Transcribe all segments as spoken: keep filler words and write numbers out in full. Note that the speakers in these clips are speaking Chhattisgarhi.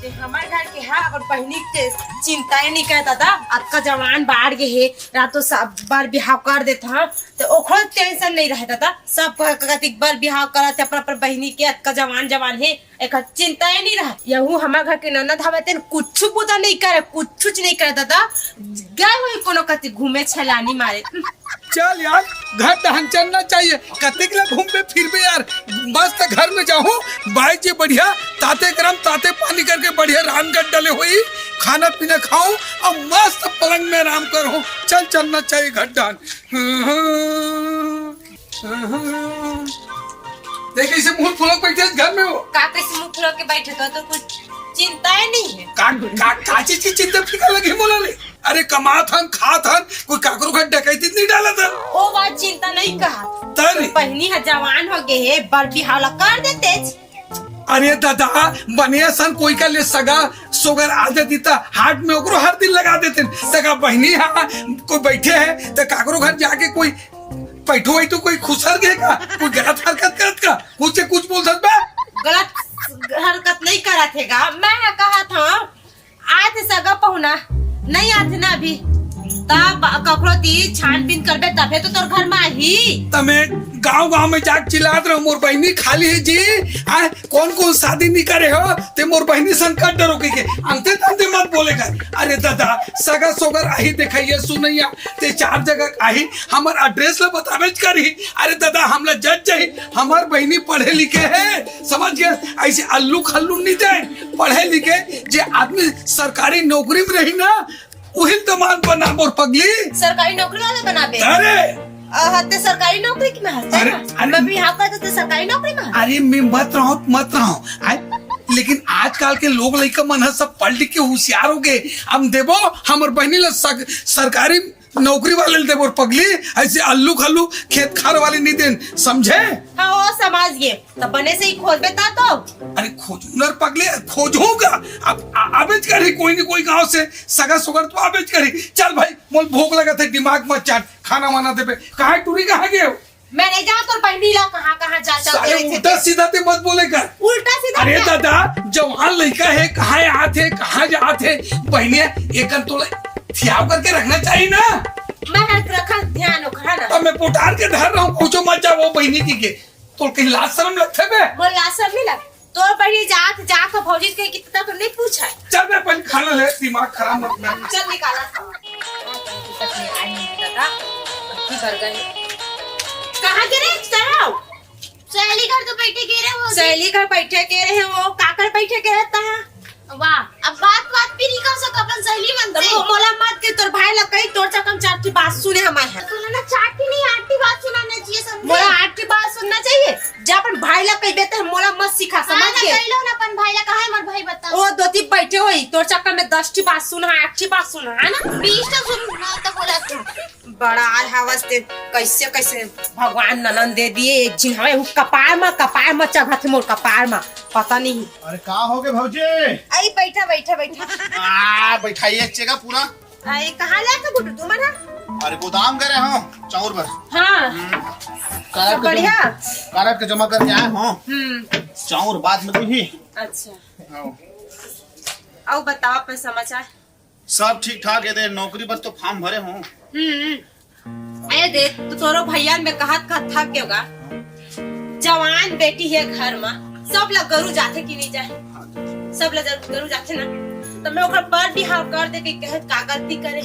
ते हमर घर के हा, अपन बहिनी के चिंता ही नहीं करे दादा। अतका जवान बाढ़ गे हे, रातो सब बार बिहाव कर देत हा, तो ओकरो टेंशन नहीं रहे दादा। सब कह-, कतिक बार बिहाव करत हे अपन, अपन बहिनी के, अतका जवान जवान हे, एकर चिंता ही नहीं रहे। यहू हमर घर के ननद हवे, तेन कुछ बुता नहीं करे, कुछ नहीं करे दादा। गए हुई कोनो कति घूमे छलानी मारे। चल यार, घर डहन चलना चाहिए। कतेक ला घूमबे फिरबे यार, मस्त घर में जाहूं, बाई जी बढ़िया ताते गरम ताते पानी करके बढ़िया रामगढ़ डले होई, खाना पीना खाऊं और मस्त पलंग में आराम करूं। चल, चलना चाहिए घर डहन। देख, इसे मुंह फुला के बैठे घर में हो। का कैसे मुंह फुला के बैठे तो, तो कुछ चिंता ही नहीं है। का, का, का चीज की चिंता फिकर लगी मोला ले? अरे, कमात हन, खात हन, कोई काकरो घर डकैती नहीं डालत हन। ओ बात चिंता नहीं कहा। तरी। बहिनी ह जवान हो गए है, बर बिहाव ला कर देते। अरे दादा, बने असन कोई का ले सगा सोगर आ जाती त हाट में ओकरो हरदी लगा देते। सगा बहिनी हा, कोई बैठे है त काकरो घर जाके कोई पैठो वैठो कोई खुसर गए का, कोई गलत हरकत करत का, कुछ से कुछ बोल सकबा? गलत हरकत नहीं करत है गा, मैं हा कहा था। आथे सगा पहुना, नहीं आथे ना अभी। तब कखरो ती छानबीन करबे तभे तो तोर घर में आही। तमे गांव गांव में जाके चिल्लात रहो, "मोर बहिनी खाली है जी, आ, कौन कौन शादी नहीं करे हो, ते मोर बहिनी संकट डरो के, के अंते तंते मत बोले कर।" अरे दादा, सगा सोगर आही देखैया सुनैया, ते चार जगह आही, हमर एड्रेस ला बताबेच करही। अरे दादा, हमला जज जाही, हमर बहिनी पढ़े लिखे है, समझ गए? ऐसे अल्लू खल्लू नहीं दे, पढ़े लिखे जे आदमी सरकारी नौकरी में रही ना, उही दमान बना मोर पगली। सरकारी नौकरी वाला बनाबे? अरे! अ, हत्ते सरकारी नौकरी की में हत्ते अरे, ना? अरे। मैं भी यहाँ पर तो सरकारी नौकरी में हूँ। अरे, मैं मत रहो, मत रहो। आय, लेकिन आजकल के लोग लइका मन ह सब पढ़ लिख के होशियार हो गए। हम देबो, हमर बहिनी ला सक-, सरकारी नौकरी वाले ल देबो पगली, ऐसे अल्लू खल्लू खेत खार वाले नहीं देन, समझे? हाँ, वो समझ गए। तो बने से ही खोजबे ता तो। अरे खोजूं ना रे पगली, खोजूंगा। अब आ-, आबेच करही कोई न कोई गांव से, सगा सोगर तो आबेच करही। चल भाई, मोल भूख लगत है, दिमाग मत चाट, खाना वाना देबे। कहाँ टूरी, कहाँ गए हो? मैं नहीं जाऊँ तोर बहिनी ला कहाँ कहाँ जा जा साले के रखे उल्टा थे। सीधा ते मत बोले कर। उल्टा सीधा अरे क्या? दादा, जवान लइका है, कहाँ आत है, कहाँ जात है, बहिनी एकन तोला थियाव करके रखना चाहिए ना। मैं हर रखा ध्यान ओकर, है ना? तब मैं पोटार के धर रहा हूँ, पूछो मत जाओ बहिनी की के। तोर कहीं लाज शरम लगथे बे? मोर लाज शरम नहीं लग। तोर बहिनी जात, जात हो भौजी के कितना तो नहीं पूछा है। चल बे, अपन खाना ले, दिमाग खराब मत कर। चल निकाला। कहाँ गिरे? चढ़ाओ। सहेली घर तो बैठे गिरे हो। सहेली घर बैठे गिरे हैं वो, काकर बैठे गिरे तहाँ? वाह, अब बात बात भी नहीं कर सक, अपन सहेली मन से। तो मोला मत के, तोर भाई ला कही, तोर चक्कर में चार ठी बात सुने हमारे हैं। सुनो ना, चार ठी नहीं, आठ ठी बात सुनाना चाहिए, समझे? मोला आठ ठी बात सुनना चाहिए। जब अपन भाई ला कही बेते, मोला मत सिखा, हाँ समझ ना, गए? कही लो ना अपन भाई ला, कहाँ है मोर भाई बता? वो दो ठी बैठे होई, तोर चक्कर में दस ठी बात सुना, आठ ठी बात सुना, है ना? बीस टा सुन ना, तो बोला था। बड़ा आय हवस ते, कैसे कैसे भगवान ननन दे दिए, एक झिन हवे, हु कपार मा, कपार मा चघत हे मोर कपार मा, पता नहीं। अरे का हो गए भौजी? आई बैठा, बैठा, बैठा। आ, बैठाइए एक जगह पूरा। आई, कहाँ ले था गुड्डू तुम ना? अरे गोदाम गए हो, चाउर बर। हाँ। हम्म। कारड सब के बढ़िया? जम-, कारड के जमा करके आए हो। हम्म। चाउर बाद में तू ही। अच्छा। हाँ। आओ बताओ अपन समाचार। सब ठीक ठाक है, दे नौकरी बर तो फॉर्म भरे हो। हम्म। अरे देख, तो तोरो भैया में कहत कहत थक गयो गा। जवान बेटी है घर में, सब ला गरु जाथे कि नहीं जाए? सब ला जर-, गरु जाथे ना। तो मैं ओकर बर बिहाव कर दे के कहत का गलती करे?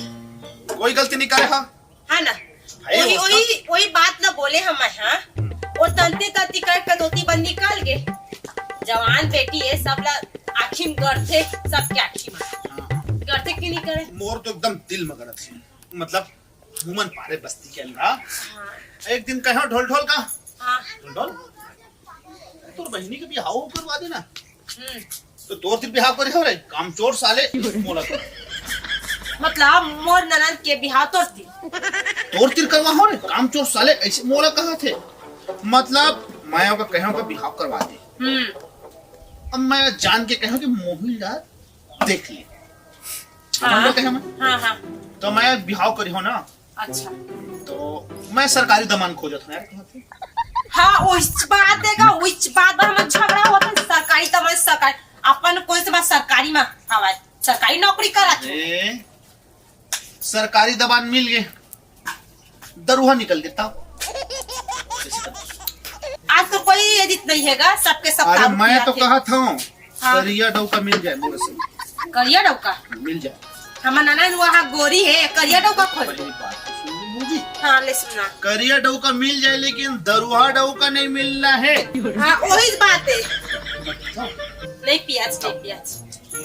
कोई गलती नहीं करे हा। हाँ ना? भाई, वही, उसका वही, वही बात ना बोले हम, हाँ। वो तंते तंती कर के धोती बंद निकाल गए। जवान बेटी है, सब ला आँखी में गड़थे, सबके आँखी में। हाँ। गड़थे कि नहीं करे? मोर तो एकदम दिल में गड़त है। मतलब, घूमन पारे बस्ती के अंदर। हाँ। एक दिन कहो ढोल ढोल का। हाँ। ढोल ढोल, तोर बहिनी के बिहाव करवा देना। हम्म। तो तोर तिर बिहाव करे हो रे, कामचोर साले, मोला कर। मतलब, मोर ननद के बिहाव तोर तिर। तोर तिर करवा हो रे, कामचोर साले, ऐसे मोला कहा थे। मतलब, मैं ओकर कहो का बिहाव करवा दे। हम्म। अब मैं जान के कहो कि मोहिल यार देख ले। हाँ। समझ गए हम? हाँ, हाँ। तो मैं बिहाव करी हो ना। अच्छा। तो मैं सरकारी दमान खोजत हूँ यार, कहाँ थे? हाँ, उस बात देगा, उस बात पर हम झगड़ा होता है, सरकारी दमान, सरकारी। अपन कोई से बात सरकारी में हवय, सरकारी नौकरी करत हे। ए, सरकारी दबान मिल गे, दरुहा निकल गे तब। आज तो कोई एदित नहीं हे गा, सबके सब अरे, मैं तो कहत हूँ, हाँ। करिया डौका मिल जाए मोर से। करिया डौका? मिल जाए। हमर ननद वहाँ गोरी हे, करिया डौका खोज। पहली बात तो सुन लो जी। हाँ, ले सुना। करिया डौका मिल जाए, लेकिन दरुहा डौका नहीं मिलना हे। हाँ, वही बात हे। नहीं पियाज, नहीं पियाज।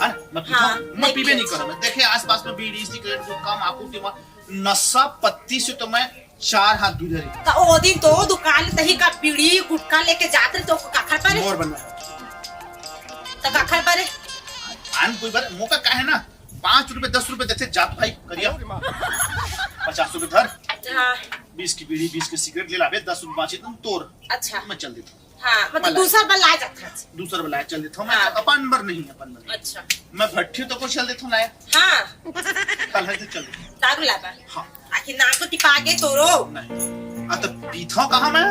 हाँ, मैं पीता हाँ, हूँ। मैं नहीं पीबे नहीं पियाज। करूँ। मैं देखे आसपास में बीड़ी, सिगरेट, गुटखा, माकू, टीमा, नशा पत्ती से तो मैं चार हाथ दूर रही। त ओ दिन तो दुकान तही का बीड़ी गुटखा लेके जात रहे तो काखर परे? मोर बनवा। त काखर परे? आन कोई बार मौका का है ना, पाँच रुपए, दस रुपए देथे जात भाई करिया। पचास रुपए धर, हाँ। बीस की बीड़ी, बीस के सिगरेट ले लाबे, दस रुपए बाँचे तुम तोर। अच्छा। मैं चल देता हूँ। हाँ, मतलब मला दूसर बला जात हस। दूसर बला चल देता हूँ, मैं हाँ। अपन बर नहीं, अपन बर नहीं। अच्छा। मैं भट्ठी तो को चल देता हूँ लाया। हाँ। कल है तो चल देता हूँ। दारू लाबा? हाँ। आखिर नाम तो टिपा गे तोरो। नहीं। आ तो पीता हूँ कहाँ मैं?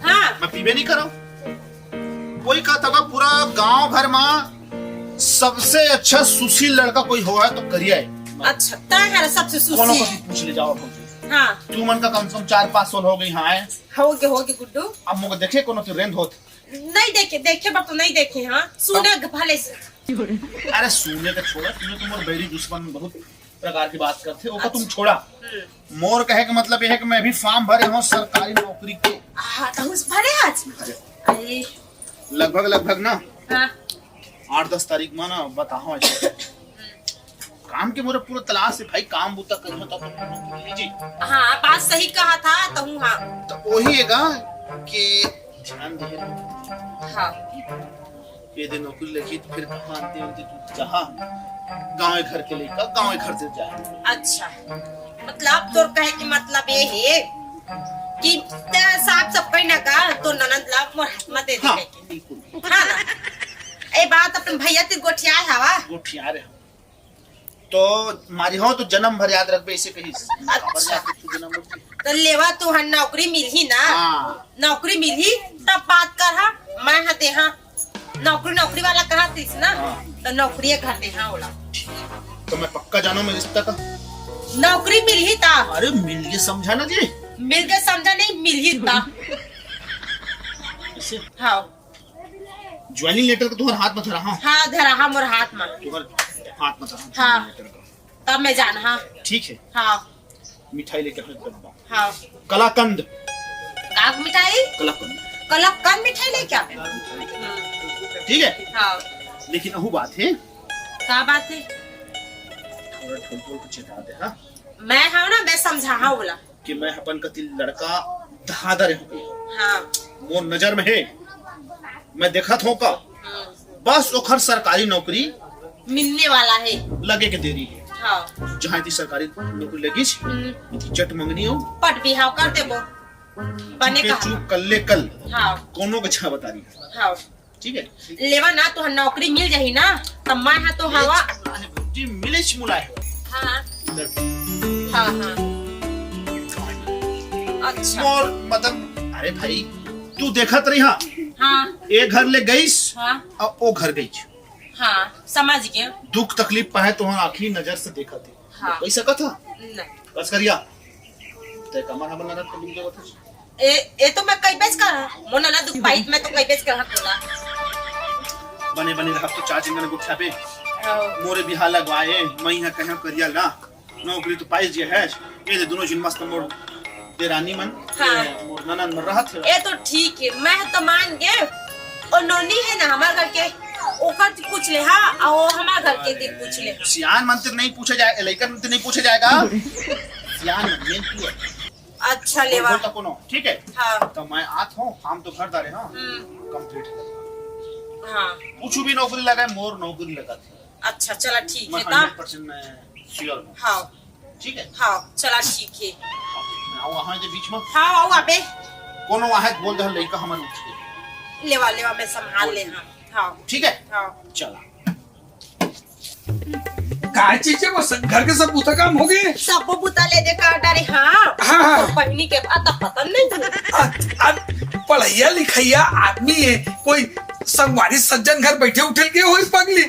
हाँ। मैं पीबे नहीं करूँ। कोई कहता होगा पूरा गांव भर में सबसे अच्छा सुशील लड़का कोई हो है तो करिया है। अच्छा, तय है सबसे कोनो सुशील। को भी पूछ ले जाओ अपन। हाँ। तू मन का कम से कम चार पाँच साल हो गई, हाँ है। हो गे, हो गे गुड्डू। अब मुझे देखे कोनो तो रेंद होत। नहीं देखे, देखे बार तो नहीं देखे, हाँ। सुने तब? भले से। अरे सुने तो छोड़ा, सुने तो मोर बैरी दुश्मन बहुत प्रकार की बात करते, ओका तुम अच्छा। छोड़ा। हम्म। मोर कहे के मतलब ये है कि मैं भी फॉर्म भरे हूँ सरकारी नौकरी के। हाँ, तो उस भरे आज? अरे। अरे। लगभग, लगभग ना हाँ। आठ दस तारीख में ना बताओ ऐसे। हम्म। काम के मोरे पूरा तलाश है भाई, काम बूता करियो तब तो नौकरी मिली जी। हाँ, बात सही कहा था, तहूँ हाँ। तो वही है गा कि ध्यान दे। हाँ। ये दे नौकरी लगी तो फिर कहाँ आनते होते तू जहाँ गाँव घर के लेकर गाँव घर से जाए। अच्छा, मतलब तोर कहे कि मतलब ये है कि ते साफ सफाई ना का तो ननद ला मोर हाथ में दे दे हाँ, के। बिल्कुल। हाँ ना? ए बात अपन भैया ते गोठिया हवा? गोठिया रहे। तो मारी हो तो जन्म भर याद रखबे, ऐसे कहिस। अच्छा। काबर याद रखबे जन्म भर? तो लेवा तू हन नौकरी मिलही ना? हाँ। नौकरी मिलही तब बात कर हा। मैं हा देहा नौकरी, नौकरी वाला कहा तीस ना? हाँ। तो नौकरी घर देहा ओला। तो मैं पक्का जानो मैं रिश्ता का। नौकरी मिलही ता। अरे मिल के समझा ना जी। मिल के समझा नहीं, मिलही ता। ऐसे? हाँ। ज्वाइनिंग लेटर का तुम्हारे हाथ में धरा, हाँ? हाँ, धरा, हाँ, मोर हाथ में। तुम्हारे हाथ में धरा, हाँ। ज्वाइनिंग लेटर का। तब मैं जान, हाँ। ठीक है। हाँ। मिठाई लेके आना एक डब्बा। हाँ। कलाकंद। का मिठाई? कलाकंद। कलाकंद मिठाई लेके आवे? ठीक है। हाँ। लेकिन अहू बात है। का बात है? थोड़ा ढोल ढोल को चेता दे, हाँ? मैं हाँ ना, मैं समझा, हाँ बोला। कि मैं अपन कति लड़का धादर हूँ कहीं। हाँ। मोर नजर में है, मैं देखत हूँ का, हम्म। बस ओखर सरकारी नौकरी मिलने वाला है। लगे के देरी है। हाँ। जहाँ इतनी सरकारी नौकरी लगी, हम्म। इतनी चट मंगनी हो। पट बिहाव कर देबो। बने चुपे कहा। चुप कल्ले कल। हाँ। कोनो के छा बता रही है। हाँ। ठीक है। लेवा ना, तुहर नौकरी मिल जाही ना, तब मैं हा तो हवा। जी, मिले मुलाय हो। हाँ। लड़की। हाँ, हाँ। अच्छा। और मतलब, अरे भाई, तू देखत रही, हाँ? हाँ। ए घर ले गईस, हाँ। और ओ घर गईस। हाँ, समझ गए। दुख तकलीफ पाए तो हाँ, आखिरी नजर से देखत है। हाँ। कोई सकत था? नहीं। बस करिया। ते कमर हमर ननद को दुख देवत है। ए, ए तो मैं कई बेच कर, मोर ननद दुख पाई, मैं तो कई बेच कर हक बोला। बने बने रहब तो चार जिंदन गुठा पे। हाँ। मोरे बिहाव लगवाए, मैं यहाँ कहीं करिया ला। नौकरी तो पाई जे है। ये दे दोनों जिन मस्त मोर देरानी मन, हाँ। ये मोर ननद मन रहत है। ए तो ठीक है, मैं तो मान गए। और नोनी है ना हमारे घर के, ओकर से पूछ ले, हाँ, और वो हमारे घर के दिल पूछ ले। सियान मन से नहीं पूछा जाए, लइकन मन से नहीं पूछा जाएगा। सियान मन, मेन तू है। अच्छा, लेवा। बोल तो कोनो, ठीक है? हाँ। तो मैं आत हूँ, काम तो घर दारे, हाँ? हम्म। कंप्लीट कर। हाँ। कुछ भी नौकरी लगा, मोर नौकरी लगा थी। अच्छा, चला ठीक मैं है, ता? हंड्रेड परसेंट मैं श्योर हूँ। हाँ। ठीक है? हाँ, चला ठीक है। आओ, वहाँ के बीच में। हाँ, आओ, अबे। कोनो वहाँ बोल दे, लइका हमारे उठ के। लेवा, लेवा, मैं संभाल ले, हाँ। हाँ। ठीक है? हाँ। चला। काय चीज है वो स-, घर के सब बूता काम हो गए? सब बूता ले दे का डरे, हाँ। हाँ, हाँ। तो पहनी के बाद तो पता नहीं। आ, आ, पढ़ैया लिखैया आदमी है, कोई संगवारी सज्जन घर बैठे उठे ल गे होही पगली।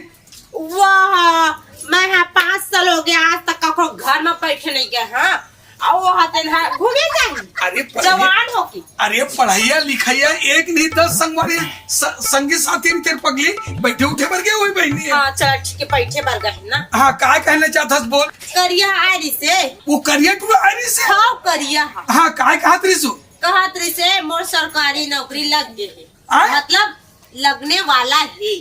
वाह, मैं हा पाँच साल हो गया, आज तक कखरो घर में बैठे नहीं गए। हाँ, आओ, वो हतन हा घूमे जाही। अरे पढ़ाई, जवान हो की। अरे पढ़ाइया लिखाइया एक नहीं दस संगवारी स-, संगी साथी नहीं तेरे पगली बैठे उठे बर गए होही बहिनी। हाँ, चल ठीक है, बैठे बर गए ना। हाँ, काय कहना चाहत हस बोल। करिया आय रिसे। वो करिया टूरा आय रिसे? हाँ, करिया हा। हाँ, काय कहत रिसु? कहत रिसे मोर सरकारी नौकरी लग गए है। आय? मतलब लगने वाला है।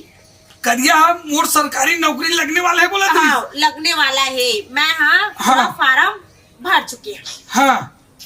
करिया हा मोर सरकारी नौकरी लगने वाला है बोलत रिस? हाँ, लगने वाला है। मैं हाँ, हाँ। पूरा फारम भर चुके हैं। हाँ।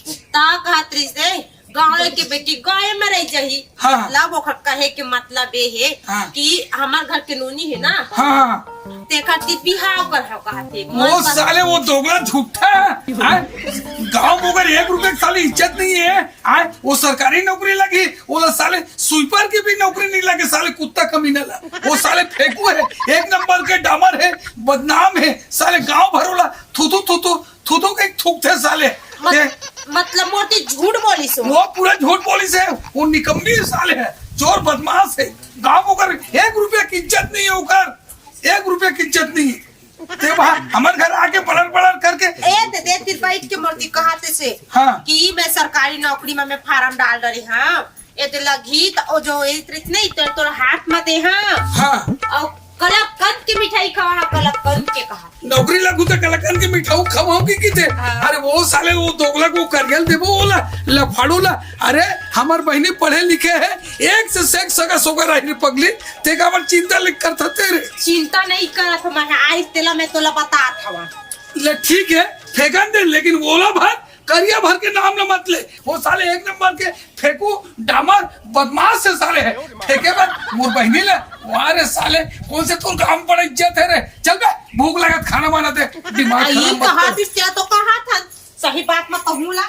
ता कहत रिसे गाँव के बेटी गाँव में रह जाही। हाँ। मतलब ओकर कहे के मतलब ये है हाँ। कि हमर घर के नोनी है ना, हाँ, हाँ। तेकर ती बिहाव कर हो कहत हे। वो साले वो दोगला झूठा है। गाँव में अगर एक रुपए की साली इज्जत नहीं है, आय, वो सरकारी नौकरी लगी, वो ला साले स्वीपर की भी नौकरी नहीं लगे, साले कुत्ता कमीना ला। वो साले फेंकू है, एक नंबर के डामर है, बदनाम है, साले गाँव भरोला थूथू थूथू थूथू के थूकथे साले। मत-, ये मतलब मोर ती झूठ बोलिस हो। वो पूरा झूठ बोलिस है, वो निकम्मी साले है, चोर बदमाश है। गाँव ओकर एक रुपया की इज्जत नहीं है, ओकर एक रुपया की इज्जत नहीं है। ते वहाँ हमर घर आके बड़र बड़र करके ए दे दे, फिर बैठ के मोर ती कहत रिसे हाँ। कि मैं सरकारी नौकरी में मैं फारम डाल डरे हँव। ए दे लगही त ओ जो ए रिस नहीं तो तोर हाथ में दे हाँ। हाँ। अउ कलाकंद के मिठाई खवा हाँ, कलाकंद के कहा। नौकरी लगहू त कलाकंद के मिठाऊ खवाहूँ कि किथे? हाँ। अरे वो साले वो दोगला को करिया ल देबो ओला, लफाड़ू ला। अरे हमर बहिनी पढ़े लिखे है, एक से सेक सगा सोगा रही रे पगली, ते काबर चिंता लिख करत हस रे? चिंता नहीं करत हँव मैं, आइस तेला मैं तोला बतात हँव। ले ठीक है, फेंकन दे, लेकिन ओला भर, करिया भर के नाम न मत ले। वो साले एक नंबर के फेंकू डामर बदमाश है साले है। फेंके बर मोर बहिनी ले, वाह रे साले, कौन से तोर काम पड़े इज्जत है रे? चल बे, भूख लगत खाना बना दे, दिमाग आ, खराब ई मत कहा कर। दिस, तो कहा था, सही बात में कहूँ ला।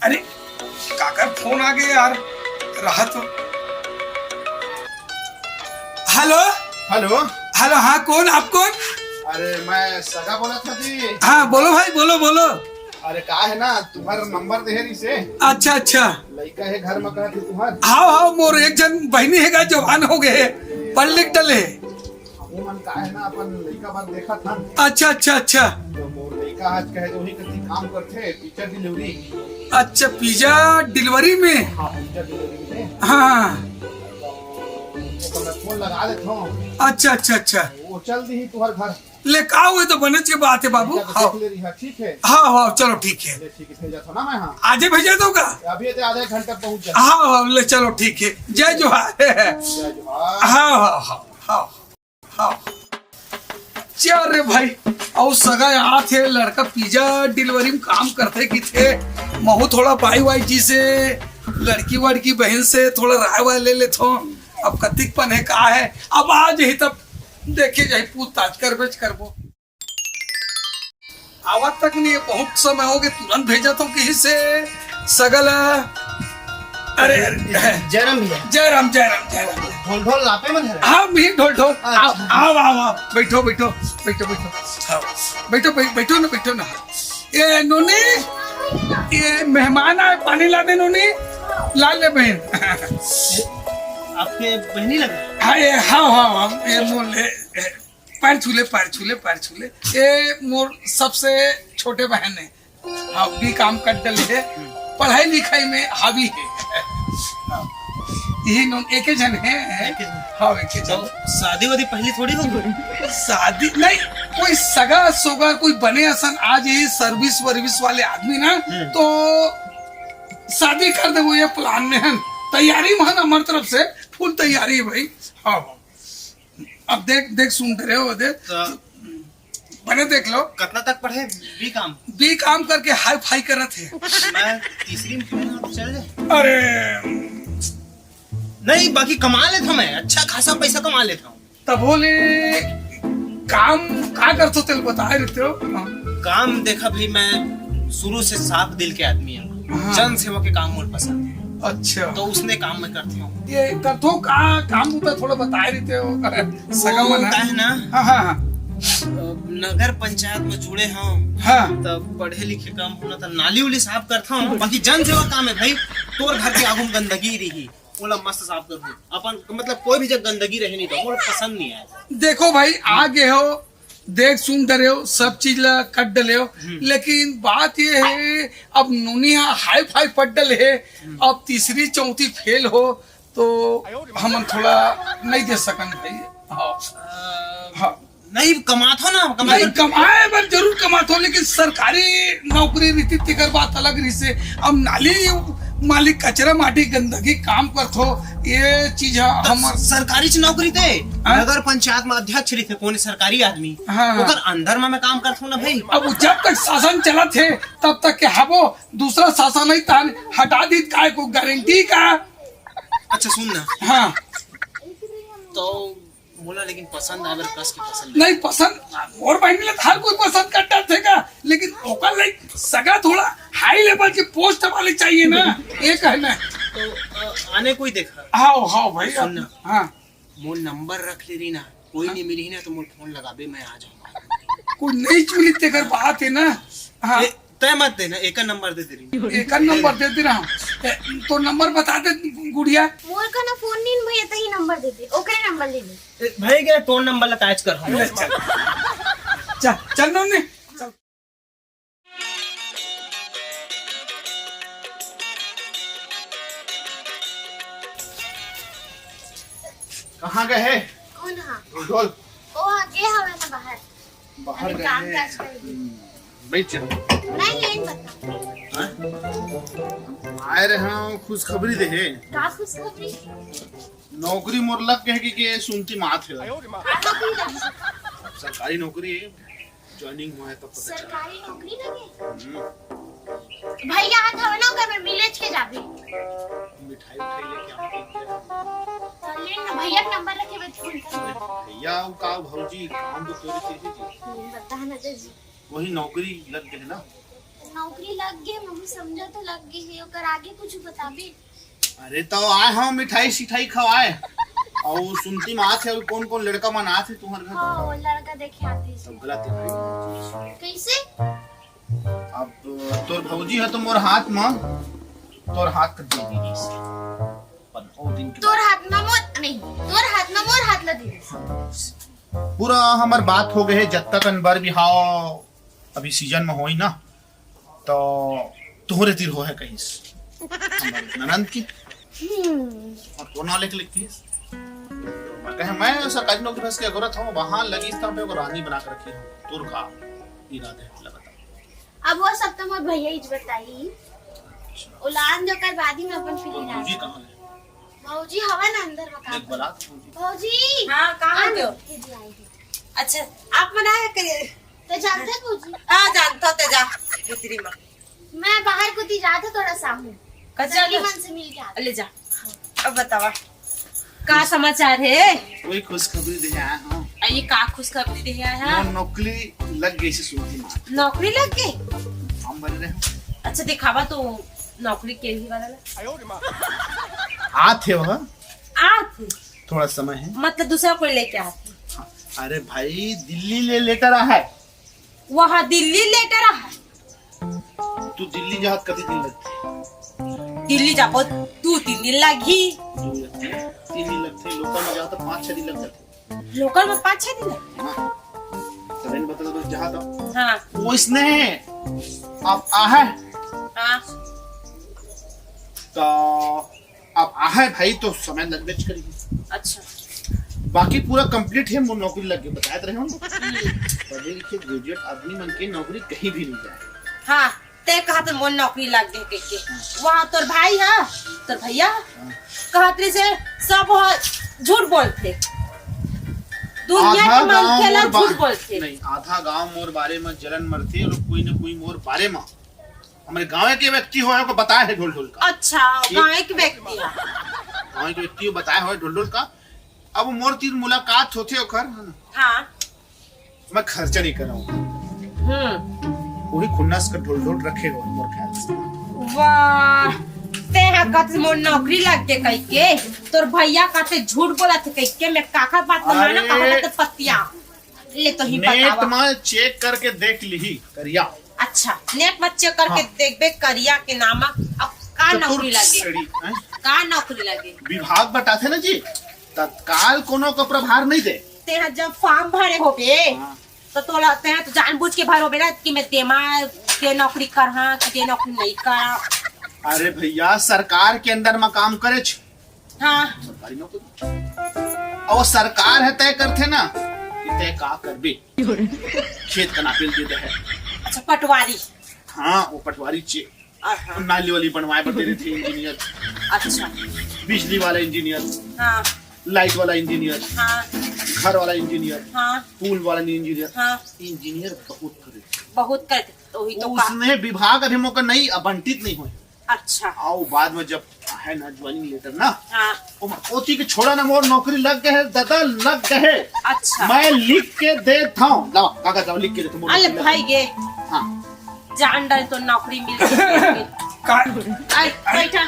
अरे, काकर फोन आ गए यार, रहा तो। हेलो। हेलो। हेलो, हाँ, कौन? आप कौन? अरे, मैं सगा बोलत हँव जी। हाँ, बोलो भाई, बोलो, बोलो। अरे, का है ना, तुम्हारा नंबर दे रही से। अच्छा, अच्छा। लइका है घर में, कहा थे तुम्हार। हाँ, हाँ, मोर एक जन बहिनी है गा, जवान हो गए, पढ़ लिख डले। हमू मन का है ना, अपन लइका बर देखत हन। अच्छा, अच्छा, अच्छा। तो मोर लइका आज कहे तो वही कति काम करथे, पिज्जा डिलीवरी। अच्छा, पिज्जा डिलीवरी में? हाँ, पिज्जा डिलीवरी में। हाँ। तो ओकर मैं फोन लगा देत हँव। अच्छा, अच्छा, अच्छा। वो चल दी तुम्हार घर। ले का हुए तो बने के बात है बाबू। पिज्जा तो हाँ। देख ले रही है, ठीक है? हाँ, हाँ, चलो ठीक है। ले ठीक है, भेजा था ना मैं, हाँ। आजे भेजा दो का? अभी तो आधा एक घंटा पहुँच जाए। हाँ, हाँ, ले चलो ठीक है। जय जोहार। जय जोहार। हाँ, हाँ, हाँ, हाँ। हाँ। चल रे भाई, अउ सगा आत हे, लड़का पिज्जा डिलीवरी में काम करथे किथे, महू थोड़ा बाई वाई जी से, लड़की वड़की बहिन से थोड़ा राय वाय ले लेथों। अब कतिक पन हे, का हे, अब आ जही तब देखे जाही, पूछताछ करबेच करबो। आवत तक नहीं हे, बहुत समय हो गए, तुरंत भेजत हँव किही से सगा ला। अरे, अरे, जयराम भैया। जयराम, जयराम, जयराम। ढोल ढोल लापे मन हरे। हाँ, मी ढोल ढोल। अच्छा। आओ, आओ, आओ, आओ। बैठो, बैठो, बैठो, बैठो। आओ। बैठो, बै-, बैठो ना, बैठो ना। ये नोनी, ये मेहमान आए, पानी ला दे नोनी। ला ले बहन। आपके बहनी लगे? हाँ, ये, हाँ, हाँ, हाँ, ये मोर ले, ये। पैर छू ले, पैर छू ले, पैर छू ले। ये मोर सबसे छोटे बहन हे। हाँ, बी काम कर डले हे। पढ़ाई लिखाई में हावी हे। हाँ। यही नोन एके झन हे। एके झन। हाँ, एके झन। तो शादी वादी पहली थोड़ी हो गई? शादी नहीं, कोई सगा सोगा, कोई बने असन आ जाही service वर्विस वाले आदमी ना, हम्म। तो शादी कर देबो, ये plan में हन। तैयारी में हन, हमर तरफ से full तैयारी हे भाई। हाँ, हाँ। अब देख, देख, सुन रहे हो, देख। तो बने देख लो। कितना तक पढ़े? बी काम। बी काम करके हाई फाई करत हे। मैं तीसरी में पढ़े ना, तो चल जाए। अरे। नहीं, बाकी कमा लेत हँव मैं, अच्छा खासा पैसा कमा लेत हँव। तब बोले, काम का करथो, तेल बताए रहते हो? हाँ। काम देखा भाई, मैं शुरू से साफ दिल के आदमी हँव। हाँ। जन सेवा के काम मोर पसंद हे। अच्छा। तो उसने काम मैं करते हँव। ये करथो का काम, तू तो थोड़ा बताए रहते हो। सगा वो मन हे। का है ना, हाँ, हाँ, हाँ। अ, नगर पंचायत में जुड़े हँव। हाँ। तब पढ़े लिखे कम होना था, नाली उली साफ करता हूँ, बाकी जन सेवा काम है भाई। तोर घर के आगू में गंदगी रही, ओला मस्त साफ कर दूं। अपन, मतलब, कोई भी जगह गंदगी रहे नहीं तो मोला पसंद नहीं आय। देखो भाई, आ गए हो, देख सुन डरे हो, सब चीज ला कट डले हो, हम्म। लेकिन बात ये है, अब नोनी हा हाई फाई पट डले है, हम्म। अब तीसरी चौथी फेल हो तो हमन थोड़ा नहीं दे सकन भाई। हाँ। अ, हाँ। नहीं, कमात हो ना, कमात नहीं, हो। कमाए बर जरूर कमात हो, लेकिन सरकारी नौकरी रहितिस तेकर बात अलग रहिसे। अब नाली मालिक कचरा माटी गंदगी काम करत हो, ये चीज ह तो हमर सरकारी च नौकरी ते, हाँ? नगर पंचायत में अध्यक्ष रहिथे, कोने सरकारी आदमी, हाँ। ओकर अंदर में मैं काम करत हूँ ना भाई। अब जब तक शासन चलत हे, तब तक के हबो, दूसरा शासन नहीं तान हटा दी, काय को गारंटी का? अच्छा सुन ना। हाँ। तो मोला लेकिन पसंद आए बर कस के पसंद नहीं, पसंद मोर बहिनी ला तो हर कोई पसंद कर डरथे का, लेकिन ओकर लाइक सगा थोड़ा हाई लेवल के पोस्ट वाले चाहिए ना, ये कहना है। तो, अ, आने कोई देखा? हाँ, हाँ भाई, सुन ना। हाँ। मोर नंबर रख ले रही ना, कोई हाँ। नहीं मिली ना तो मोर फोन लगाबे, मैं आ जाऊंगा। कोई नहीं मिली तेकर बात है ना। हाँ। ए, तय मत देना, एकर नंबर दे दे रही। एकर नंबर दे दे रहा हूँ। ए, तो नंबर बता दे गुड़िया। मोर का ना फोन नहीं भैया, तही नंबर दे दे, ओकरे नंबर ले ले। ए, भाई के तोर नंबर ला काज कर हम। ले, चल। चल, चल नोनी। कहाँ गए है? कौन हा? ढोल। ओ, आगे हवे ना बाहर। बाहर अभी गए काम हैं। काज कर रही। हम्म, बैठ जा। नहीं, यही बता। हाँ? आए रहे हम खुशखबरी दे है। का खुशखबरी? नौकरी मोर लग गए कि के सुनती मात है। का नौकरी लगी? सरकारी नौकरी है। ज्वाइनिंग हुआ है तब पता चला। सरकारी नौकरी लगे? हम्म। भैया हाथ हवे ना, ओकर में मिलेज के जाबे। मिठाई उठाई लेके आऊंगी। तो ले ना, भैया के नंबर रखे बे फोन कर। भैया, वो का भौजी, काम तो तोरे से ही जी। हम्म, बता ना दे जी। वही नौकरी लग गए ना? नौकरी लग गए, मम्मी समझा तो लग गए है, ओकर आगे कुछ बताबे? अरे तो आए हम मिठाई सिठाई खवाए। और सुनती में आत है, अभी कौन कौन लड़का मन आत है तुम्हारे घर? हाँ, वो लड़का देखे आते हैं। तो गलत है भाई। कैसे? अब तोर भौजी है तो मोर हाथ में, तोर हाथ कर दे दी। पंद्रह दिन के तोर हाथ में मोर, नहीं, तोर हाथ में मोर हाथ लगी। पूरा हमर बात हो गए है, जब तक अनबर बिहाव अभी सीजन में होई ना, तो तोहरे तीर हो है कहिस। हमर ननंद की। हम्म। और तो ना लिख लिख दिस। मैं कहे, मैं सरकारी नौकरी बस के अगोरत हूँ, वहाँ लगी था पे रानी बना के रखी हूँ। तोर का इरादे है, लगा। अब वो सब तो मोर भैया ही बताई। अच्छा। औलाद जो कर बाद ही में अपन फिर तो भौजी कहाँ है? भौजी हवा ना अंदर में काम एक बला भौजी। भौजी। हाँ, कहाँ आ हो? दीदी आई है। अच्छा, आप मना है करिए। ते जानते हैं भौजी? हाँ, जानता ते जा। भीतरी में। मैं बाहर को दी जाता थोड़ा सा हूँ। कच्चा संगी दे। मन से मिल के आता। ले जा। अब बतावा, का समाचार है? कोई खुशखबरी दे आया हूँ। आ, ये का खुशखबरी दे आया है? मोर नौकरी लग गई से सुनती माँ। नौकरी लग गई? हम बन रहे हैं। अच्छा, दिखावा तो नौकरी के ही वाला ना। आत है वह। आत है? थोड़ा समय है। मतलब दूसरा कोई लेके आते? हाँ। अरे भाई, दिल्ली ले लेटर आ है। वहाँ दिल्ली लेटर आ है। तू दिल्ली जात कति दिन लगथे? दिल्ली जाबो दू तीन दिन लगही। दू लगथे, तीन दिन लगथे, लोकल में जात पाँच छह दिन लग जाथे। लोकल में पाँच छह दिन लगथे? हाँ। ट्रेन बदल बदल जात हो। हाँ। वैसने आप आहे। हाँ। तो अब आहे भाई तो समय लगबेच करी। अच्छा। बाकी पूरा कंप्लीट है, मोर नौकरी लग गई, बताए तो रहे हो ना। हम्म। पढ़े लिखे ग्रेजुएट आदमी मन के नौकरी कहीं भी नहीं जाए। हाँ, ते कहा तो मोर नौकरी लग गई कह के। हाँ। वहाँ तोर भाई है, तोर भैया हाँ। कहत रही से सब ह झूठ बोलथे। दुनिया आधा के गाँव मनखे ला मोर बा-, झूठ बोलथे। नहीं, आधा गाँव मोर बारे में जलन मरथे और कोई न कोई मोर बारे में हमरे गाँव के व्यक्ति हो, को बताए है ढोल ढोल का। अच्छा, कि गाँव के व्यक्ति है। गाँव के व्यक्ति हो बताए हो ढोल ढोल का। अब मोर तीर मुलाकात होथे ओखर, है ना? हाँ। मैं खर्चा नहीं कराऊंगा। हम्म। वही खुन्नस का ढोल ढोल रखे हो मोर ख्याल से। वाह, ते हा कत मोर नौकरी लग के कह के, तोर भैया का ते झूठ बोला थे कह के, मैं काकर बात ला माना, अरे। कहा था ते पतिया। ले तो ही नेट बतावा। में चेक करके देख लिही करिया। अच्छा, नेट में चेक करके हाँ। देखबे करिया के नाम। अब का नौकरी लागे? का नौकरी लागे? विभाग बताथे ना जी, तत्काल कोनो का प्रभार नहीं दे। तेहा जब फॉर्म भरे होबे, हाँ। तो तोला, तेहा तो जानबूझ के भरोबे ना कि मैं तेमा के नौकरी करहा कि ते नौकरी नहीं करा। अरे भैया, सरकार के अंदर में काम करे छ। हाँ। सरकारी नौकरी। और सरकार है तय करथे ना कि तय का करबे। खेत का नापे ल दे दे है। अच्छा, पटवारी। हाँ, वो पटवारी चे। हाँ। नाली वाली बनवाए बर दे देथे इंजीनियर। अच्छा। बिजली वाला इंजीनियर। हाँ। लाइट वाला इंजीनियर। हाँ। घर वाला इंजीनियर। हाँ। पुल वाला इंजीनियर। हाँ। इंजीनियर बहुत करे। बहुत करे, तो वही तो का। उसने विभाग अभी मोका नहीं, आवंटित नहीं होय। अच्छा। अउ बाद में जब है ना ज्वाइनिंग लेटर ना, हाँ। ओमा ओती के छोड़ा ना, मोर नौकरी लग गए है दादा, लग गए है। अच्छा। मैं लिख के देत हूँ, लाओ कागज, लाओ लिख के देत हूँ, मोर अरे नौकरी लग भाई गए। ये हाँ। जान डाल तो नौकरी मिल गई। का? आई, बैठा।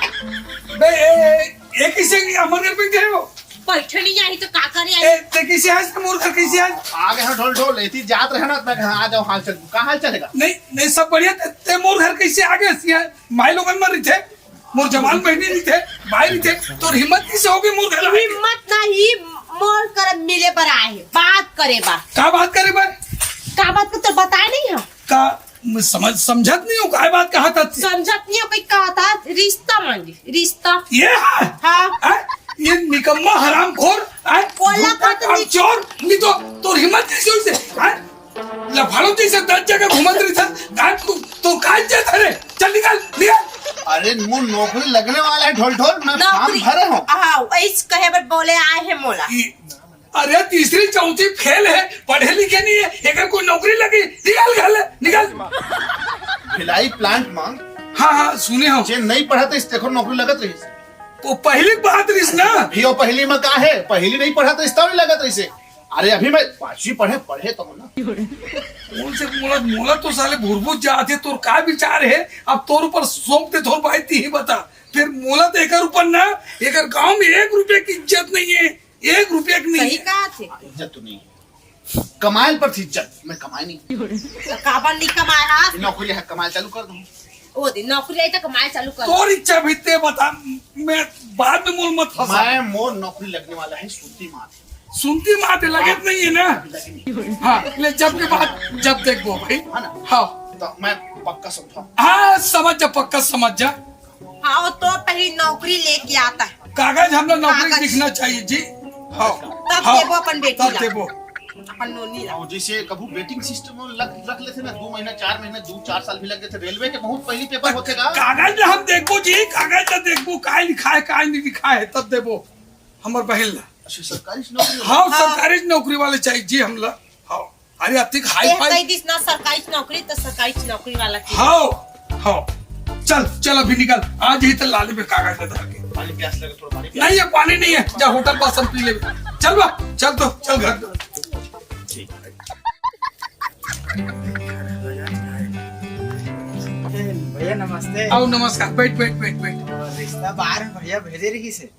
बे, ए, ए, ए, कैसे अमर घर पे गए हो? बैठे नहीं आई तो का करे आई? ए, ते कैसे आज मोर घर कैसे आज? आ गए हो ढोल ढोल, एती जात रहे ना, मैं कहा, आ जाओ, हाल चाल, का हाल चाल है का? नहीं, नहीं, सब बढ़िया। ते, ते मोर घर कैसे आ गए? यहाँ माई लोगन मर रही थे, मोर जवान बहनी रही थे, भाई रही थे, तोर हिम्मत कैसे हो गई मोर घर आए के? हिम्मत नहीं, मोर कर मिले बर आए हे, बात करे बा। का बात करे बा? का बात को तो बताए नहीं है। का समझ, समझत नहीं हो, काय बात कहा था? समझत नहीं हो, कोई कहा था, रिश्ता मांगे, रिश्ता। ये है? हाँ। हैं? ये निकम्मा हरामखोर, हैं? ओला धूप में का तो काम निक- चोर, नहीं तो तोर हिम्मत कैसे हुई से, हैं? लफड़ो जैसे दस जगह घूमत रही था, हैं? तू, तू काय इज्जत है रे? चल निकल, निकल। अरे, मोर नौकरी लगने वाला है, ढोल ढोल, मैं फॉर्म नौकरी भरे हूँ। हाँ, ऐस कहे बर बोले आए हैं मोला। ई अरे, तीसरी चौथी फेल है, पढ़े लिखे नहीं है, एकर कोई नौकरी लगी? निकल घर ले, निकल। भिलाई प्लांट में हाँ, हाँ, सुने हो। जे नहीं पढ़ा तो इस देखो नौकरी लगत रही। वो पहली बात रहीस ना। भी वो पहली में का है, पहली नहीं पढ़ा तो इस नहीं लगत रही से। अरे, अभी मैं पांचवी पढ़े, पढ़े तो हूँ ना। कौन से मोला, मोला तो साले भुरभुर जात है, तोर का विचार है? अब तोर ऊपर सौंप दे, तोर भाई ती ही बता। फिर मोला तो एकर ऊपर ना, एकर गांव में एक रुपया की इज्जत नहीं है। एक रुपया के नहीं सही है। कहा थे। इज्जत तो नहीं है। कमायल पर थी इज्जत, मैं कमाए नहीं। तो काबर नहीं कमाए हा? ये नौकरी है, कमाए चालू कर दूँ। ओ दे, नौकरी आई तो कमाए चालू कर। तोर इच्छा भी ते बता, मैं बाद में मोल मत फंसा। मैं मोर नौकरी लगने वाला है, सुनती मात। सुनती मात है, लगत नहीं है ना? लगी नहीं। हाँ, ले जब के बाद, जब देखबो भाई। है ना? हाँ। तो मैं पक्का समझा। हाँ, समझ जा, पक्का समझ जा। हाँ, वो तो पहले नौकरी लेके आता है। कागज हमरा नौकरी कागज। दिखना चाहिए जी। हाँ, तब हाँ, देबो अपन बेटी तब ला। देबो। अपन नोनी ला। और जैसे कभू वेटिंग सिस्टम में लग, रख लेते ना, दो महीना, चार महीना, दो चार साल भी लग गए थे, रेलवे के बहुत पहली पेपर होते का। कागज ला हम देखबो जी, कागज ला देखबो, काय लिखा है, काय नहीं लिखा है, तब देबो हमर बहन ला। अच्छा, सरकारी नौकरी वाला? हाँ, हाँ। सरकारी नौकरी वाले चाहिए जी हमला। हाँ। अरे, अतिक हाई ए, फाई। कह दिस ना सरकारी नौकरी, तो सरकारी नौकरी वाला की। हाँ, हाँ। चल, चल, अभी निकल। आज ही तो लाली में कागज में धर के। पानी प्यास लगे, थोड़ा पानी प्यास। नहीं, ये पानी नहीं है। जा, होटल पास हम पी ले। चल बा, चल तो, चल घर। ठीक है। ए, भैया, नमस्ते। आओ, नमस्कार। बैठ, बैठ, बैठ, बैठ। रिश्ता बाहर में भैया भेजे रही से।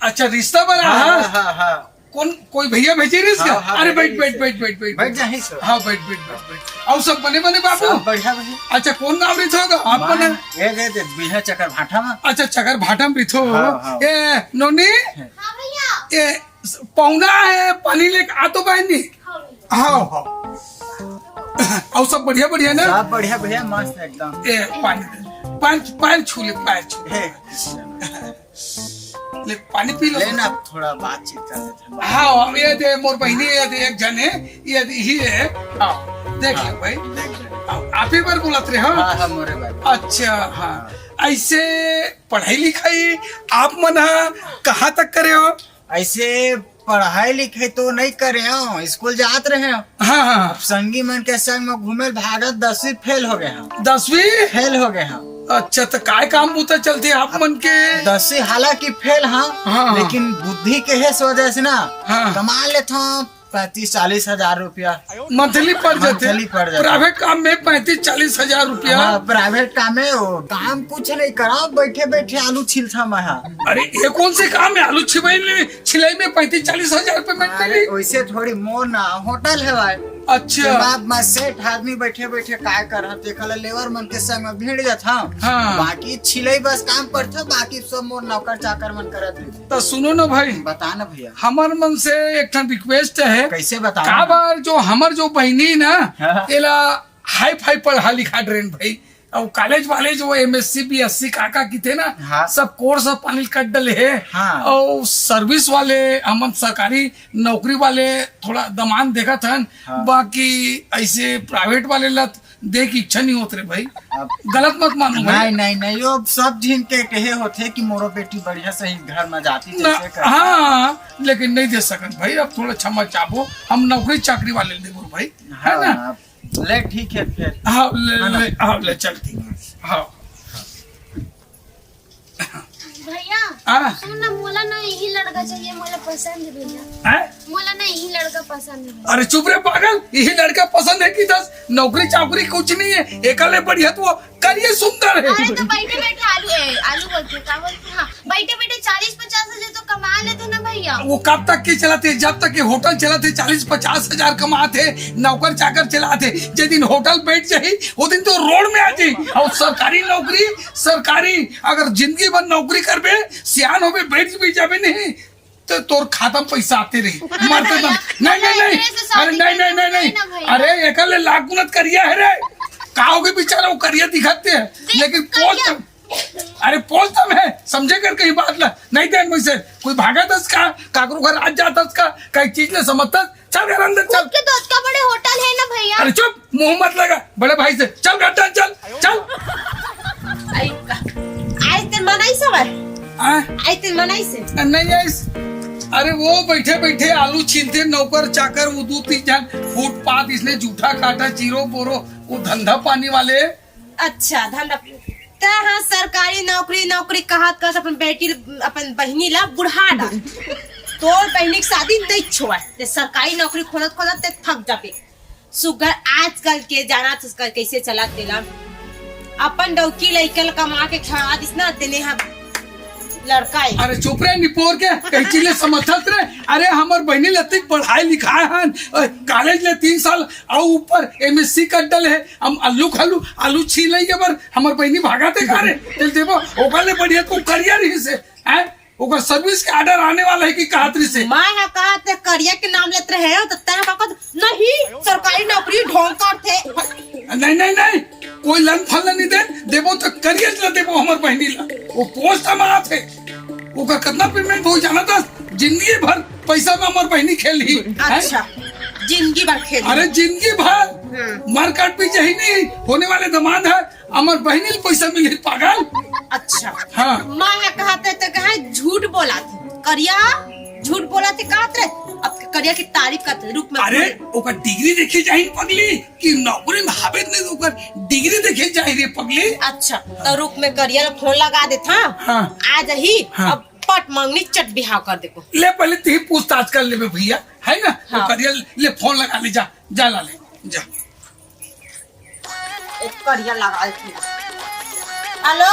अच्छा, रिश्ता बर हाँ, हाँ? हाँ, हाँ, हाँ। कौन, कोई भैया भेजे रहिस हाँ, का? हाँ, अरे, बैठ, बैठ, बैठ, बैठ, बैठ, बैठ। बैठ जाही सर। हाँ, बैठ, बैठ, बैठ, बैठ। अउ सब बने, बने बाबू? सब बढ़िया, बढ़िया। अच्छा, कौन गाँव रहिथो गा? आप मैं बने? ये दे, दे, बिल्हा चकर भाटा में। अच्छा, चकर भाटा में रहिथो। हाँ, हाँ। ए, नोनी? हाँ, भैया। ए, पहुना है, पानी लेके आ तो बहनी। हाँ, हाँ। अउ सब बढ़िया, बढ़िया ना? सब बढ़िया, बढ़िया, मस्त एकदम। ए, पानी दे। पैर, पैर छू ले, पैर छू ले। ए, ले, पानी पी लो। ले ना, थोड़ा बातचीत कर लेते हैं। हाँ, अब ये दे, मोर बहिनी, ये दे, एक जन है, ये दे, ही है। हाँ, देख लो भाई। देख ले। हाँ, आप ही बार बोलत रहे, हाँ? हाँ, हाँ, मोरे भाई। अच्छा, हाँ। ऐसे पढ़ाई लिखाई आप मन हा कहाँ तक करे हो? ऐसे पढ़ाई लिखाई तो नहीं करे हो, स्कूल जात रहे हो। हाँ, हाँ, हाँ। अब संगी मन के संग में घूमे भागत दसवीं फेल हो गए हो। दसवीं? फेल हो गए हो। अच्छा, तो काय काम बूता चलते आप मन के? दसवीं हालांकि फेल हाँ, हाँ, हाँ। लेकिन बुद्धि के है वजह से ना हाँ। कमा लेत हूँ पैंतीस चालीस हजार रुपया। मंथली पड़ जाते? मंथली पड़ जाते। प्राइवेट काम में पैंतीस चालीस हजार रुपया? हाँ, प्राइवेट काम है वो। काम कुछ नहीं करा, बैठे बैठे आलू छीलता मैं हाँ। अरे, ये कौन से काम है? आलू छिलाई, छिलाई में पैंतीस चालीस हजार रुपया मिलते अरे, नहीं? वैसे थोड़ी मोर ना, होटल है भाई। अच्छा। जब आप मैं सेठ आदमी बैठे बैठे काय करहूं, तेखर ले लेबर मन के संग में भिड़ जात हूं। हाँ। बाकी छिलई बस काम पड़थे, बाकी सब मोर नौकर चाकर मन करत रहिथे। तो सुनो ना भाई, बता ना भैया। हमर मन से एक ठन रिक्वेस्ट हे। कैसे बताओ ना? काबर जो हमर जो बहिनी ना, हाँ। एला हाई फाई पढ़ा लिखा ड्रेन भाई, अउ कॉलेज वाले जो एमएससी बीएससी का का किथे ना, हाँ। सब कोर्स पानी कट डले हे। हाँ। अउ सर्विस वाले, हमन सरकारी नौकरी वाले थोड़ा दमान देखत हन, हाँ। बाकी ऐसे प्राइवेट वाले ला देख इच्छा नहीं होत रे भाई। अब गलत मत मानो भाई। नहीं, नहीं, नहीं, वो सब झिन के कहे होथे कि मोरो बेटी बढ़िया सही घर में जाती, ना, जैसे कर हाँ, लेकिन नहीं दे सकत भाई, अब थोड़ा क्षमा चाहबो, हम नौकरी चाकरी वाले देबो भाई, है ना? हाँ, ले ठीक है फिर। हाँ, ले, है ना? ले, हाँ, ले चल ठीक है। हाँ। भैया, हाँ। सुन ना, मोला ना यही लड़का चाहिए, मोला पसंद है भैया। हैं? मोला ना यही लड़का पसंद है भैया। अरे चुप रे पागल, यही लड़का पसंद है कि दस नौकरी चाकरी कुछ नहीं है, एकर ले बढ़िया तो करिए सुंदर है। अरे तो बैठे बैठे आलू, ए, आलू बोलते, क्या बोलते? हाँ, बैठे बैठे चालीस पचास हजार तो कमा लेते ना भैया। वो कब तक के चलाते? जब तक के होटल चलाते, चालीस पचास हजार कमाते, नौकर चाकर चलाते। जे दिन होटल बैठ जाही, वो दिन तो रोड में आ जाही। अउ सरकारी नौकरी, सरकारी, अगर जिंदगी भर नौकरी करबे, सियान होबे, बैठ भी जाबे नहीं, तो तोर खाता में पैसा आते रही, मरते दम। नहीं, नहीं, नहीं, अरे नहीं, नहीं, नहीं। अरे एकर ले लाख गुना करिया है रे। का होगे बेचारा, वो करिया दिखाते हैं, लेकिन पोस्ट, अरे पोस्ट में है, समझे कर कहीं बात ला। नहीं दे मुझसे, कोई भागा दस का, काकरो घर आज जाता का, कई चीज ने समझता। चल घर अंदर चल। खुद के तो अतका बड़े होटल है ना भैया। अरे चुप, मुंह मत लगा बड़े भाई से। चल घर अंदर चल, चल। आई का? आई ते मनाई सब है। हाँ? आई ते मनाई से। नहीं आइस। अरे वो बैठे बैठे आलू छीलते, नौकर चाकर, वो दो तीन जन फुटपाथ इसने जूठा काटा, चीरो बोरो, वो धंधा पानी वाले। अच्छा, धंधा। ते हाँ सरकारी नौकरी, नौकरी कहत कहत अपन बेटी, अपन बहिनी ला बुढ़ा डाल। तोर बहिनी के शादी नहीं छोड़, ते सरकारी नौकरी खोजत खोजत ते थक जाबे। सुगर आजकल के जाना तो सुगर कैसे चलत तेला। अपन डौकी लइका ल कमा के खवा दिस ना, तेने हम लड़का है। अरे चुप रे निपोर के, कहीं चीज ले समझत रे। अरे हमर बहिनी ल अतिक पढ़ाई लिखाए हन, अ, कॉलेज ले तीन साल, अउ ऊपर एमएससी कर डले है। हम आलू खालू, आलू छील नहीं के बर हमर बहिनी भागत है का रे? चल देबो, ओकर ले बढ़िया तो करिया रही से, हैं? ओकर सर्विस के ऑर्डर आने वाला है कि कहत रही से। मैं हा कहत हे करिया के नाम लेत रहे हो, तो तैं बकत नहीं, सरकारी नौकरी ढोंग करथे। नहीं, नहीं, नहीं, कोई लन फल नहीं दे, देबो तो करिया ला देबो हमर बहिनी ला। वो पोस्ट हम आथे, ओकर कितना पेमेंट हो जाना था, जिंदगी भर पैसा में हमर बहिनी खेल ही। अच्छा, जिंदगी भर खेल ही। अरे जिंदगी भर। हम्म। मारकाट भी चाहिए नहीं, होने वाले दामाद है, हमर बहिनी ल पैसा मिलही पागल। अच्छा। हाँ। मैं हा कहत हे तो कहे झूठ बोलथे। करिया झूठ बोलथे कहत रे। अब करिया की तारीफ करत हे, रुक मैं अरे, ओकर डिग्री देखे जाही पगली, कि नौकरी में हाबे नहीं, ओकर डिग्री देखे जाही रे पगली। अच्छा, तो रुक मैं करिया ला फोन लगा देत हंव। हाँ। आ जाही, हाँ। अब पट मंगनी चट बिहाव कर देबो। ले पहले तिही पूछताछ कर लेबे भैया, है ना? हाँ। तो करिया ले फोन लगा ले, जा, जा ला ले, जा। एक करिया लगा देथे। हेलो।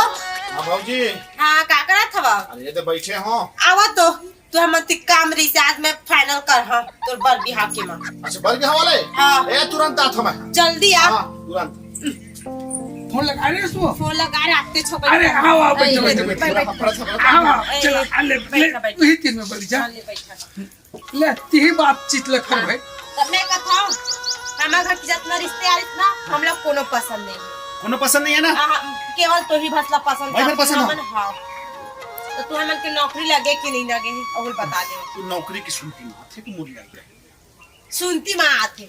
हाँ भौजी। हाँ, का करत हव? अरे ये तो बैठे हो। आवा तो, तू हमन ती काम रही से आज मैं फाइनल कर, हाँ, तोर बर बिहाव के मां। अच्छा, बर बिहाव वाले? हाँ। ए, तुरंत आत हंव मैं। जल्दी आ। हाँ, तुरंत। फोन लगा रहे इसको? फोन लगा रहे, आते छो। अरे, आओ, आओ, बैठो, ए, बैठो, बैठ, बैठो। बैठ, बैठ, आओ, आओ, ए, चलो, ए, आ, ले, बैठ, ले, बैठ। वही तीन में बैठ जा। हाँ, ले, बैठ। ले, तिही बातचीत ल कर भाई। तब मैं कथंव, हमर घर के जतना रिश्तेदार हे ना, हमला कोनो पसंद नहीं। कोनो पसंद नहीं है ना? आ, केवल तोही भसला पसंद भाई, है। मैं पसंद हूँ। हमन, हाँ। तो तू हमन के नौकरी लगे कि नहीं लगे, अउ बता दे। तू नौकरी की सुनती माँ थे, तू मुड़ लग गया। सुनती माँ आथे।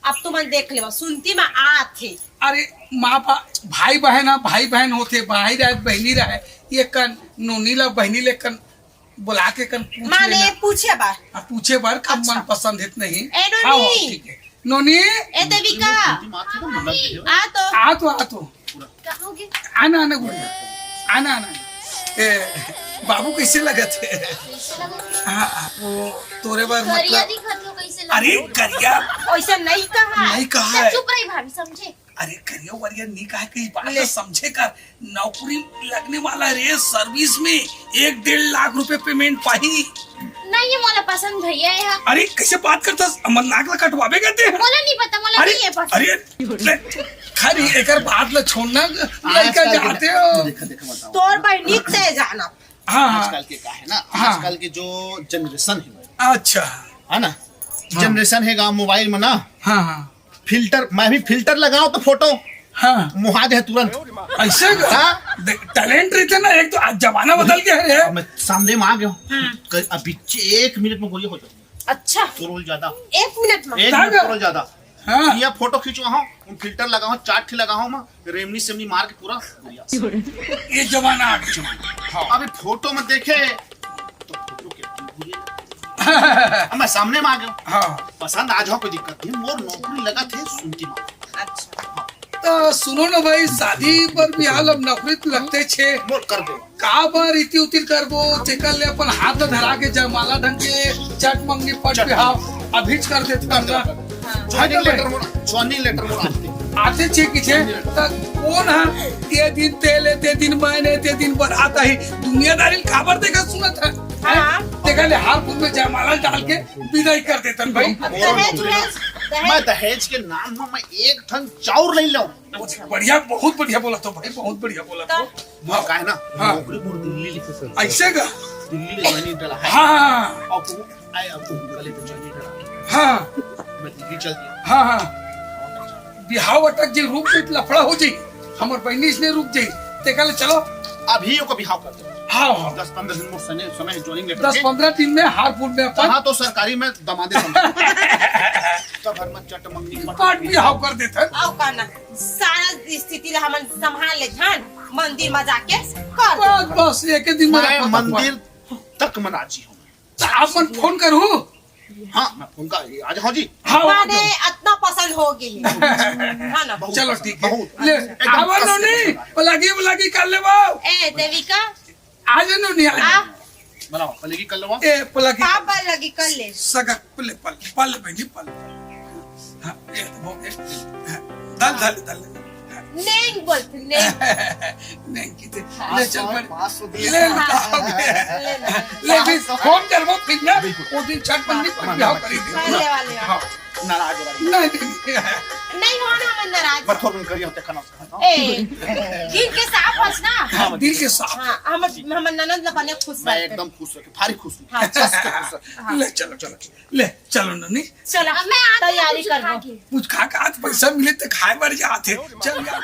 अब तुमन देख लेवा, सुनती माँ आथे। अरे माँ बा-, भाई बहन है, भाई बहन होथे, भाई रहे, बहनी रहे, ये कन नोनी ला बहनी ले कन बुला के कन पूछ माने लेना। पूछे बर। हाँ, पूछे बर कब अच्छा। मन पसंद है त नहीं। ए नोनी। हाँ, हाँ, ठीक है। नोनी। ए देविका। आ तो। आ तो, आ तो। कहाँ हो गए? आना, आना, गुड़िया। आना, आना। ए, बाबू कैसे लगत हे? कैसे लगत हे? हाँ, वो तोरे बर करिया मतलब दिखत हो, कैसे लगत अरे, हे? करिया। ऐसा नहीं कहा। नहीं कहा तो है। चुप रही भाभी, समझे? अरे करिया वरिया नहीं कहा, कहीं बात ले। तो समझे कर। नौकरी लगने वाला रे, सर्विस में एक डेढ़ लाख रुपए पेमेंट पाही। नहीं, ये मोला पसंद भैया हे। अरे, कइसे बात करथस? हमर नाक ला कटवाबे कहिथे? मोला नहीं पता, मोला अरे, नहीं हे पसंद। अरे, ले, खाली एकर बात ला छोड़ ना, लइका आजकल के जाते हो। देखा, देखा, बताओ। तोर बहिनी ते जाना। हाँ, हाँ। आजकल के का हे ना, हाँ। आजकल के जो generation हे, अच्छा। हे ना, हाँ। Generation हे गा मोबाइल में ना, हाँ, हाँ। Filter, मैं भी filter लगाओ तो फोटो हाँ। मुहा दे तुरंत। अइसे का? हाँ। देख, talent रहिथे ना, एक तो आज जमाना बदल गया हे रे। अब मैं सामने में आ गया हूँ। हाँ। कर-, अभी चे-, एक मिनट में गोरिया हो जाऊंगा। अच्छा। तोर ले ज्यादा। एक मिनट में? एक का मिनट का? तोर ले ज्यादा। हाँ। ये फोटो खींचवा हूँ, हम filter लगा हूँ, चार ठी लगा हूँ मैं, रेमनी सेमनी मार के पूरा गोरिया। ये जमाना आ गया। हाँ। अभी फोटो में देखे तो फोटो के गोरिया। अब मैं सामने में आ गया हूँ। हाँ। पसंद आ जाओ, कोई दिक्कत नहीं, मोर नौकरी लगथे सुनती माँ। अच्छा। त सुनो ना भाई, शादी बर बिहाव बर नौकरी तो लगथे छे। मोर कर दे। काबर इति उतिर करबो, तेकर ले अपन हाथ धरा के जयमाला ढंग के चट मंगनी पट चट। बिहाव अभीच कर देत कर दे। करना। हाँ। Joining letter मोर, joining letter मोर आथे। आथे छे कि छे, त कोन ह ये दिन तेल हे, ते दिन मैन हे, ते दिन बरात आही, दुनियादारी ल काबर देखत सुनत हे? हाँ। तेकर ले हार फूल में जयमाला डाल के विदाई कर देथन भाई। अब दहेज, दहेज, दहेज। मैं दहेज के नाम में मैं एक ठन चाउर नहीं लूं। अच्छा। बढ़िया, बहुत बढ़िया बोलत हो भाई, बहुत बढ़िया बोलत हो। तो? मैं का हे ना, हाँ। नौकरी मोर दिल्ली ले। अइसे का? दिल्ली ले joining letter हे। हाँ, हाँ, हाँ। अब वो, आए, अब वो गले पे joining letter हे। हाँ। मैं दिल्ली चल दिया। हाँ, हाँ। बिहाव अटक जे, रुक जे, लफड़ा हो जाई। हमर बहिनी इसने रुक जाई। तेकर ले चलो। अभी ओकर बिहाव कर दे। हाँ, हाँ। दस पंद्रह दिन मोर सने समय हे joining letter दस के। पंद्रह दिन में हार फूल में अपन। कहाँ तो सरकारी में दमादे समझ। तब हर मत चट मंगनी पट पट बिहाव कर देथन। अउ का ना, सारा स्थिति ला हमन संभाल लेथन, मंदिर में जाके कर बस, देथन। बस, एक दिन में मैं रखो तब मंदिर तक में राजी हूँ। त आप मन फोन करू। हाँ, मैं फोन का, आ जाओ जी। हाँ, आ माने जाओ। अतना पसंद हो गई है। है ना? बहुत चलो, पसंद, ठीक है। बहुत। ले, एकदम आवा कस के नोनी, पसंद आया। पलागी, पलागी कर ले बाऊ। ए, देविका। आ जा नोनी, आ जा। आ। बनाओ, पलेगी कर लो। ए, पलागी। हाँ, पलेगी कर ले। सगा, पले, पल, पल, बहनी, पल। हाँ, ये तो हो गया। हाँ, डाल, डाल, डाल। नेंग बोल, नेंग। नेंग की ते, हाँ, ले चल, हाँ, बड़। पाँच सौ दिए। ले हाँ, लो। ले लो। ले भी, पाँच सौ। फोन करबो फिर ना, बिल्कुल। वो दिन छठ मंडी पर हाँ, बिहाव हाँ, करी थी। हाँ, ले वाले। हाँ। नाराज हो रही। नहीं, नहीं, नहीं। नहीं हो ना, मैं नाराज। पर थोड़ा करिए, होते खाना उसका, हाँ। ए, दिल के साफ हस ना। हाँ, दिल के साफ। हाँ, हम, हम ननद ला बने खुश मैं रखते। एकदम खुश रखे, भारी खुश हूँ। हाँ, अच्छा। कस के खुश रखे। हाँ। ले, चलो, चलो, चलो। ले, चलो ननी। चलो, अब मैं आती हूँ तैयारी कुछ करबो। खा के। कुछ खा के आज पैसा मिले तो खाए बर जात हे। चल यार।